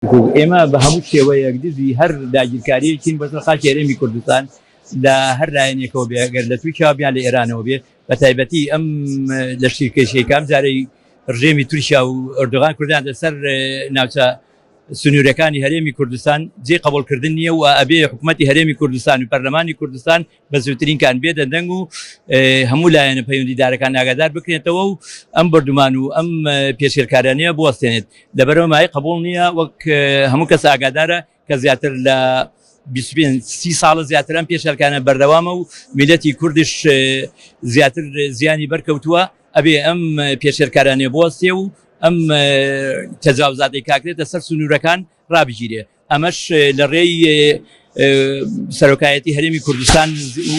ئێمە بە هەموو شێوەیەک دژی هەر داگیرکاریەکین بەسەر خاکی هەرێمی کوردستان لە هەر لایەنێکەوە بێ، گەر لە تورکیا بیان لە ئێرانەوە بێ، بە تایبەتی ئەم لەشکرکێشیەی کە ئەم جارەی ڕژێمی تورکیا و ئەردۆغان کوردان لەسەر ناوچە سنوورەکانی هەرێمی کوردستان جێی قبوڵکردن نییە و ئەبێ حکوومەتی هەرێمی کوردستان و پەرلەمانی کوردستان بە زووترین کات بێتە دەنگ و هەموو لایەنە پەیوەندیدارەکان ئاگادار بکرێتەوە و ئەم بردومان و ئەم پێشێلکاریانەیە بوەستێنێت. لەبەرئەوە مایەی قبوڵ نییە وەک هەموو کەس ئاگادارە کە زیاتر لە 25 سی ساڵە زیاتر ئەم پێشێلکانە بەردەوامە و میلەتی کوردش زیاتر زیانی بەرکەوتووە. ئەبێ ئەم پێشێلکارانەیە بوەستێ و ئەم تەجاوزاتەی کاکرێتە سەر سنوورەکان ڕابگیرێ. ئەمەش لە ڕێی سەرۆکایەتی هەرێمی کوردستان و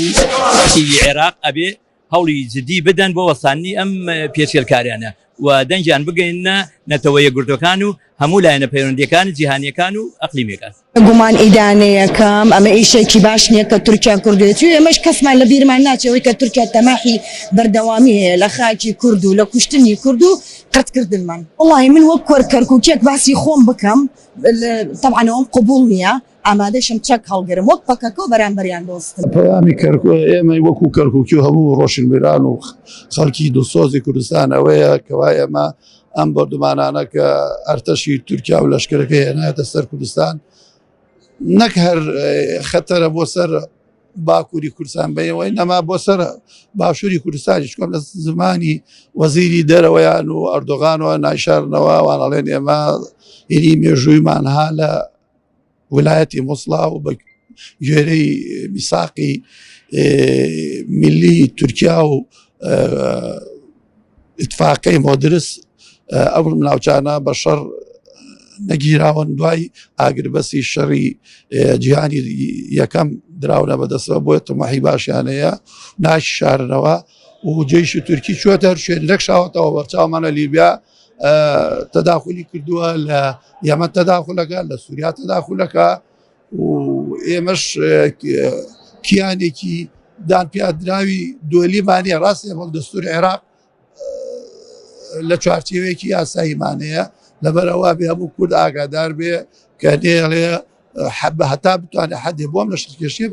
عێراق ئەبێ هەوڵی جدی بدەن بۆ وەستاندنی ئەم پێشێلکاریانە و دەنگیان بگەینە نەتەوە یەکگرتووەکان و هەموو لایەنە پەیوەندییەکان جیهانییەکان و ئەقلیمییەکان. گومان ئیدانەیەکەم ئەمە ئیشێکی باش نییە کە تورکیا کردوێتی و ئێمەش کەسمان لە بیرمان ناچێ ئەوەی کە تورکیا تەماحی بەردەوامی هەیە لە خاکی کورد و لە کوشتنی کورد و قەتکردنمان. وەڵاهی من وەک کەرکوکیەک باسی خۆم بکەم تەبعەن ئەوەم قبوڵ نییە ئامادەشم چەک هەڵگرم وەک پەکەکە و بەرامبەریان بوەستم. پەیامی ئێمەی وەکو کەرکوکی و هەموو ڕۆشنبیران و خەڵکی دڵسۆزی کوردستان ئەوەیە کەوا ئێمە ئەم بۆردومانانە کە ئەرتەشی تورکیا و لەشکرەکەی هێنایەتە سەر کوردستان نەک هەر خەتەرە بۆ سەر باکووری کوردستان بەیەوەی نەما بۆ سەر باشووری کوردستانی چکۆم لە زمانی وەزیری دەرەوەیان و ئەردۆغانەوە نایشارنەوە وانەڵێن ئێمە هینی مێژوویمان ها لە ولایەتی موسڵا و بە گوێرەی میساقی میلی تورکیا و ئیتفاقەی مۆدرس ئەو ناوچانە بە شەڕ نەگیراون دوای ئاگربەسی شەڕی جیهانی یەکەم دراونە بەدەستەوە بۆیە تەماحی باشیانەیە ناشارنەوە و جێشی تورکی چوەتە هەر شوێن نەکشاوەتەوە بەرچاومانە لیبیا تەداخلی کردووە لە یەمە تەداخلەکە لە سووریا تەداخلەکە و ئێمەش کیانێکی دان پیادراوی دۆلیمانە ڕاستە وەک دەستور عێراق لە چوارچێوەیەکی یاساییمانەیە لەبەرەوە بێ هەموو کورد ئاگادار بێ کە نێڵێ حەبە هەتا بتوانێت حەدێ بۆم لە شتکێشێ.